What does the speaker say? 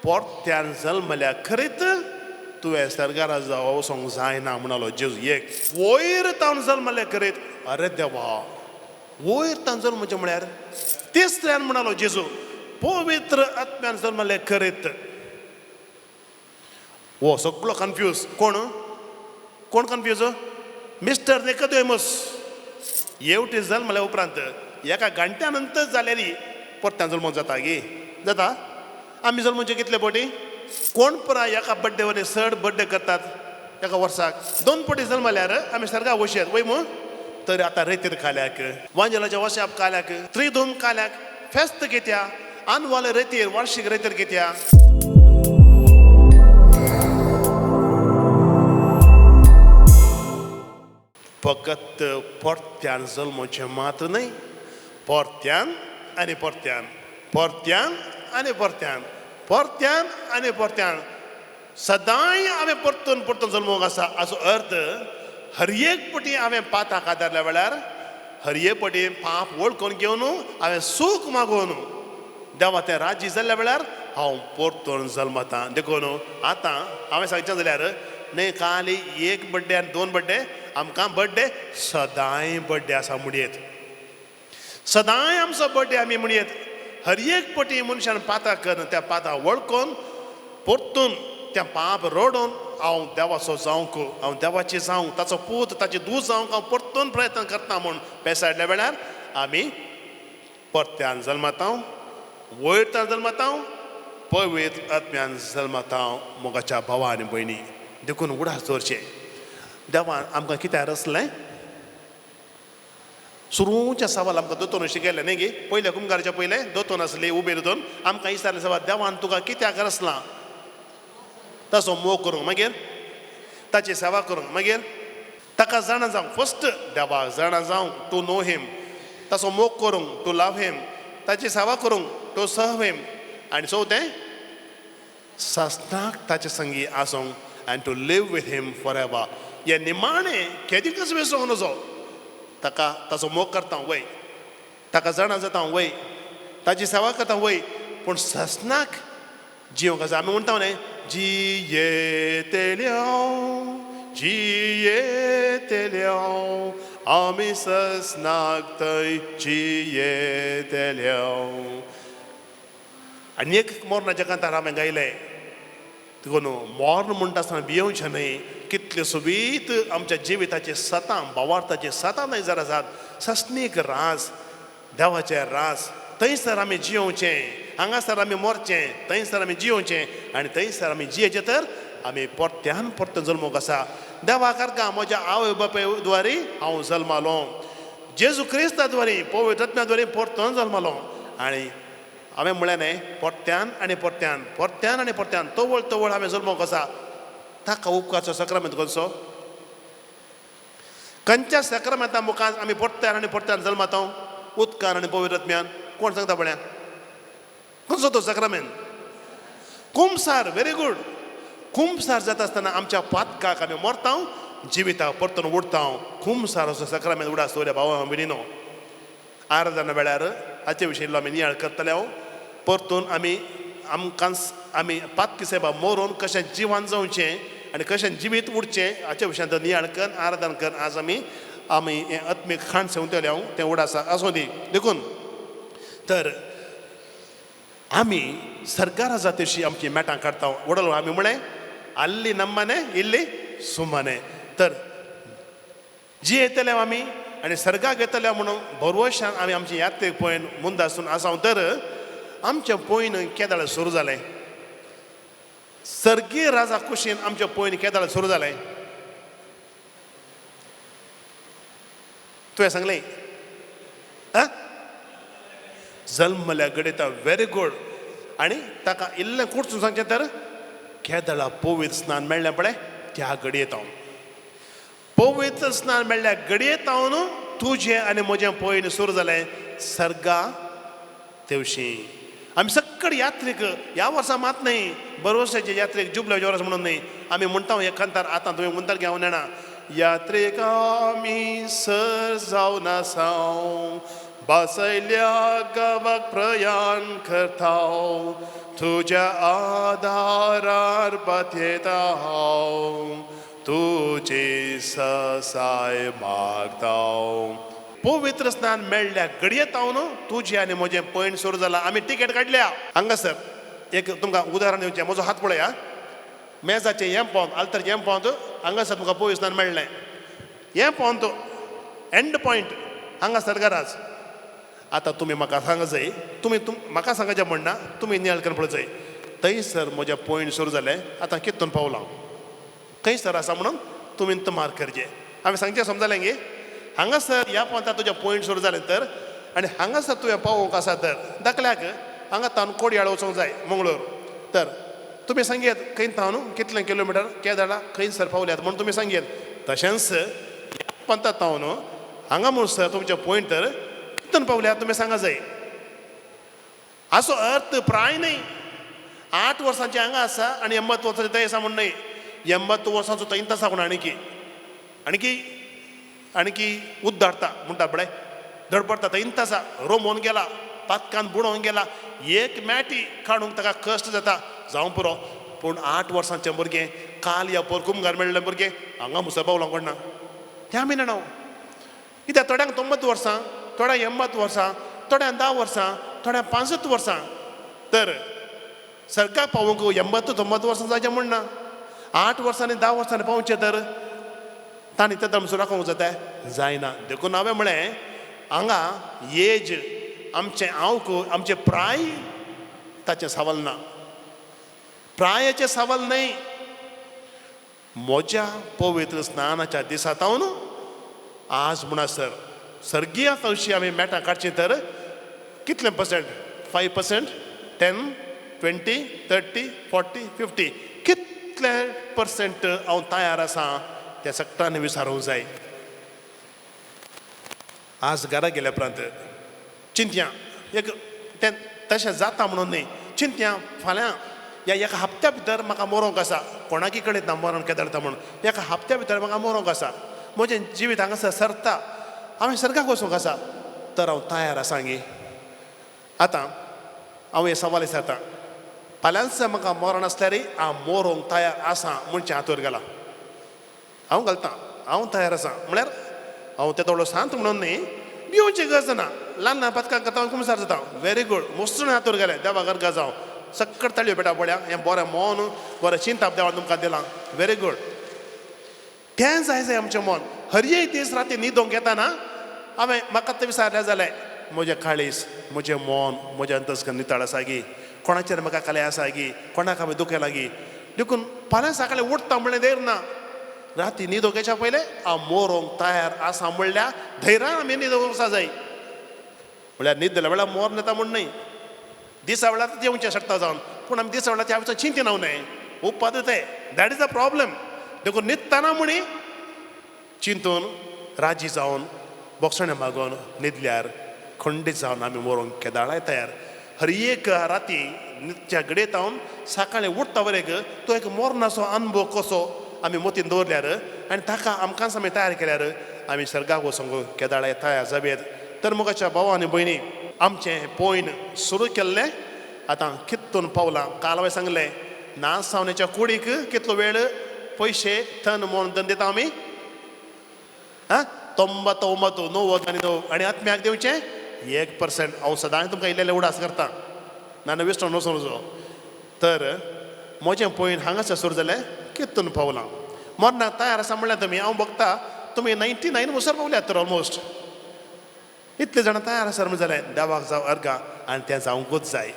पोरत्यान जल्मल्या खरीत तुवें सर्गारा जावं वचोंक जायना म्हणालो जेजू. एक वयर तावन जल्मल्या खरीत. अरे देवा, वयर तावन जल्मचें म्हळ्यार? तिसऱ्यान म्हणालो जेजू, पवित्र आत्म्यान जल्मले खरीत. हो सगळो कन्फ्यूज. कोण कोण कन्फ्यूज? Mister Nicodemus. येवटी जल्मल्या उपरांत एका घंट्या नंतर जाल्यारी परत्यान जल्मोन जाता गी? जाता. आमी जल्मोचे कितले पटी? कोण पुराय एका बड्डे वरी चड बड्डे करतात एका वर्साक? दोन पटी जल्मल्यार आमी सर्गा वशयत वय मू? तर आतां रेतीर काल्याक, वांजेलाच्या वशाप काल्याक, त्रिधूम काल्याक फेस्त घेत्या, आनवाले रेतीर वार्षिक रेतीर घेत्या. फकत परत्यान जल्मोचें मात्र न्हय, परत्यान आनी परत्यान, परत्यान आनी परत्यान, परत्यान आनी परत्यान, सदांय हांवें परतून परतून जल्मूंक आसा. हाचो अर्थ हर एक पटी हांवें पाताक आदारल्या वेळार हर एक पटी पाप वळखून घेवन हांवें सूख मागून देवा तें राजी जाल्ल्या वेळार हांव परतून जल्मता. देखून आतां हांवें सांगचें जाल्यार न्हय खाली एक बड्डे आनी दोन बड्डे, आमकां बड्डे सदांय बड्डे आसा म्हणयेत. सदांय आमचो बड्डे आमी म्हणयेत. हर एक पटी मनशान पाताक करून त्या पाताक वळखून परतून त्या पाप रडून हांव देवाचो जावंक, हांव देवाची जावंक, ताचो पूत ताची दूत जावंक हांव परतून प्रयत्न करता म्हूण पेसाडल्या वेळार आमी परत्यान जल्मता, वयर जल्मता, पवित्र आत्म्यान जल्मता. मोगाच्या भावा आनी भयणी, देखून उडास दवरचें देवान आमकां कित्याक रचलें? सुरूच्या सवाल आमकां दोतोन शिकयलें न्ही गी? पयल्या कुमगारच्या पयलें दोतोन आसली उबे दोतोन आमकां विचारलें सवाल, देवान तुका कित्याक रचलां? ताचो मोग करूंक, मागीर ताची सेवा करूंक, मागीर ताका जाणा जावंक. फर्स्ट देवाक जाणा जावंक, टू नो हिम, ताचो मोग करूंक, टू लव हिम, ताची सेवा करूंक, टू सर्व हिम, आनी चवथें सस्नाक ताचे संगी आसूंक, and to live with him forever. हे निमाणें केदीकच वेसोवंक नजो. ताका ताचो मोग करता वय, ताका जाणा जाता वय, ताची सेवा करता वय, पूण सस्नाक जिवंक आसा. आमी म्हणटा न्हय, जियेतल्या जियेतल्या आमी सस्नाक थंय जियेतल्या. आनी एक मोरनाच्या कांतार हांवें गायलें. देखून मोर्न म्हणटा आसतना भियोवचें न्हय. कितले सोबीत आमच्या जिविताचे सतां, भावार्थाचे सतां थंय जर आसात. सस्नीक रास, देवाचें रास, थंयसर आमी जियोवचें, हांगासर आमी मरचें, थंयसर आमी जियोवचें, आनी थंयसर आमी जियेचें तर आमी परत्यान परतून जल्मूंक आसा. देवा कारका म्हज्या आवय बापाय द्वारी हांव जल्मालो, जेजू क्रिस्ता द्वारी पवित्र आत्म्या द्वारी परतून जल्मालो. आनी हांवें म्हळें न्हय, परत्यान आनी परत्यान, परत्यान आनी परत्यान, तवळ तवळ हांवें जल्मूंक आसा. ताका उपकारचो सक्रमेंत खंयचो? खंयच्या सक्रमेंता मुखार आमी परत्यान आनी परत्यान जल्माता? उदकान आनी पवित्र आत्म्यान. कोण सांगता पळया खंयचो तो सक्रमेंत? कुमसार. Very good. कुमसार जाता आसतना आमच्या पातकाक आमी मरता, जिविता परतून उडता. कुमसार असो सक्रमेंत उडास दवरया भावा भयणीनो. आराधना वेळार हाचे विशीं आमी नियाळ करतले. हांव परतून आमी आमकां आमी पातकी सेवा मरोन कशें जिवान जावचें आनी कशें जिवीत उरचें हाचे विशयांत नियाळ कर, आराधन कर. आज आमी आमी हें आत्मीक खाण सेवतले हांव तें उडासा आसूं दी. देखून तर आमी सरकारा जातीशी आमची मेटां काडटा. वडलो आमी म्हळें आल्ली नम्माने इल्ली सुमाने. तर जी येतले आमी आनी सर्गाक येतले म्हणून भरवशान आमी आमची यात्रेक पळयन मुंद आसून आसा. तर आमचें पयन केदाळ सुरू जालें? सर्गीय राजा कुशीन आमचें पयन केदाळ सुरू जालें? तुवें सांगलें जल्मल्या घडयता. Very good. आनी ताका इल्लें कुडसून सांगचें तर केदळा पवित्र स्नान मेळ्ळें पळय त्या घडयेत हांव पवित्र स्नान मेळ्ळ्या घडयेत हांव तुजें आनी म्हजें पयन सुरू जालें सर्गा तेवशी. आमी सगळे यात्रीक ह्या वर्सा मात न्हय, बरवसाचे यात्रेक जुबल्या वर्स म्हणून न्हय आमी म्हणटा एक कांतार. आतां तुवें म्हणटार घेवन येना. यात्रेक आमी सर जावन आसाव बसयल्या गांवाक प्रयाण करता तुज्या आदारार पातयेता हांव तुजी ससाय मागता. पवित्र स्नान मेळ्ळ्या घडयेत हांव न्हू तुजें आनी म्हजें पयण सुरू जाला. आमी टिकेट काडल्या. हांगासर एक तुमकां उदाहरण दिवचें. म्हजो हात पळया, मेजाचें हें पोंत आल्तर हें पोंत हांगासर तुमकां पवित्र स्नान मेळ्ळें. हें पोंत एंड पॉयंट हांगासर गराज. आतां तुमी म्हाका सांगा जाय, तुमी म्हाका सांगाचें म्हणना, तुमी नियाळ करून पळय जाय. थंयसर म्हजें पॉयंट सुरू जालें. आतां कितून पावलां खंयसर आसा म्हणून तुमी मार्क करचें. हांवें सांगचें समजलें गे? हांगासर ह्या पोंता तुजें पॉयंट सुरू जालें तर आनी हांगासर तुवें पावोवंक आसा तर धाकल्याक हांगा तावन कोडयाळ वचूंक जाय मंगळूर तर तुमी सांगयात खंय तावन कितलें किलोमिटर केदळा खंयसर पावल्यात म्हणून तुमी सांगयात. तशेंच ह्या पंता तावन हांगा म्हणसर तुमचें पॉयंट तर कितून पावल्यात तुमी सांगा जाय. हाचो अर्थ प्राय न्हय 8 वर्सांचें हांगा आसा आनी 80 वर्सांचें थंय आसा म्हूण न्हय. 80 वर्सांचो थंयच आसा कोण आणकी आणकी आणकी उद्दारता म्हणटा पळय धडपडटा थंयच आसा. रोमोवन गेला, पातकान बुडोवन गेला, एक मॅटी काडूंक ताका कश्ट जाता जावं पुरो. पूण 8 वर्सांचें भुरगें काल ह्या पोरकुमगार मेळ्ळें भुरगें हांगा मुसर पावलां कोण ना त्या आमी जाणा. कित्याक थोड्यांक 90 वर्सां, थोड्यांक 80 वर्सां, थोड्यांक 10 वर्सां, थोड्यांक 65 वर्सां. तर सरकार पावोवंक 80 90 वर्सां जायचें म्हण ना. 8 वर्सांनी 10 वर्सांनी पावचें तर तांणी तें दमसो राखोवंक जाता जायना. देखून हांवें म्हळें हांगा एज आमचें आवक आमचें प्राय ताचें सवाल ना, प्रायाचें सवाल न्हय. म्हज्या पवित्र स्नानाच्या दिसा तावन आज म्हणसर सर्गीय तवशी आमी मेटां काडची तर कितले पर्संट? 5%, 10, 20, 30, 40, 50 कितले पर्संट हांव तयार आसा त्या सगळ्यांनी विचारूंक जाय. आज घरा गेल्या उपरांत चिंतया एक तें तशें जाता म्हणून न्हय, चिंतया फाल्यां ह्या एका हप्त्या भितर म्हाका मरोंक आसा. कोणाकी कडेन ना मरण केदळता म्हणून एका हप्त्या भितर म्हाका मरोंक आसा. म्हजें जिवीत हांगासर सरता, हांवें सर्गाक वचूंक आसा तर हांव तयार आसा गे. आतां हांव हें सवाल विचारता, फाल्यांच म्हाका मरण आसल्यार हांव मरोंक तयार आसा म्हणचें हातूर घाला. हांव घालतां, हांव तयार आसा म्हळ्यार हांव ते थोडो शांत म्हणून न्हय, भिवची गरज ना. ल्हान ल्हान पदकां करता हांव कुमसार जाता. व्हेरी गूड, मस्त हातूर घालें देवा गरगा जावं. सक्कट ताळयो पेटा पळया, हें बरें मन बरें चिंताप देवान तुमकां दिलां. Very good. तें जाय जाय आमचें मन. हर एक दीस राती न्हिदोंक येताना हांवें म्हाका तें विचारलें जालें म्हजें काळीज म्हजें मन म्हजें अंतस्करण नितळ आसा गी, कोणाचेर म्हाका कले आसा गी, कोणाक हांवें दुखें लागी. देखून फाल्यां सकाळीं उठता म्हणलें धैर्य ना. राती न्हिदोंक येच्या पयलें हांव मरोंक तयार आसा म्हणल्यार धैर्यान आमी न्हिदोंक वचूंक जाय. म्हळ्यार न्हिदल्या वेळार मरण येता म्हूण न्हय, दिसा वेळार जेवचें शकता जावन, पूण आमी दिसा वेळार त्या विचार चिंतिना न्हय, उपाद ते that is a problem. देखून न्हिदतना म्हणी चिंतून राजी जावन बोगसणें मागून न्हिदल्यार खंडीत जावन आमी मरोंक केदाळाय तयार. हर एक राती न्हिदच्या घडयेत हांव सकाळीं उठता वरेक तो एक मरणाचो अनुभव कसो आमी मतीन दवरल्यार आनी ताका आमकांच आमी तयार केल्यार आमी सर्गाक वचूंक केदाळाय तयार जावयेत. तर मोगाच्या भाव आनी भयणी, आमचें पयण सुरू केल्लें आतां कितून पावलां. काल हांवें सांगलें नासावण्याच्या कुडीक कितलो वेळ पयशे तन मन धन दिता आमी. आं 99 90 आनी 9 आनी आत्म्याक दिवचें 1%. हांव सदांच तुमकां इल्लें उडास करता ना विसरून वचूं. तर म्हजें पयण हांगासर सुरू जालें कितून पावलां. मरणाक तयार आसा म्हणल्यार तुमी हांव बघता तुमी 99 वसर पावल्यात तर ऑलमोस्ट इतले जाणां तयार आसा म्हण जालें देवाक जावं अर्गां आनी तें जावंकूच जाय.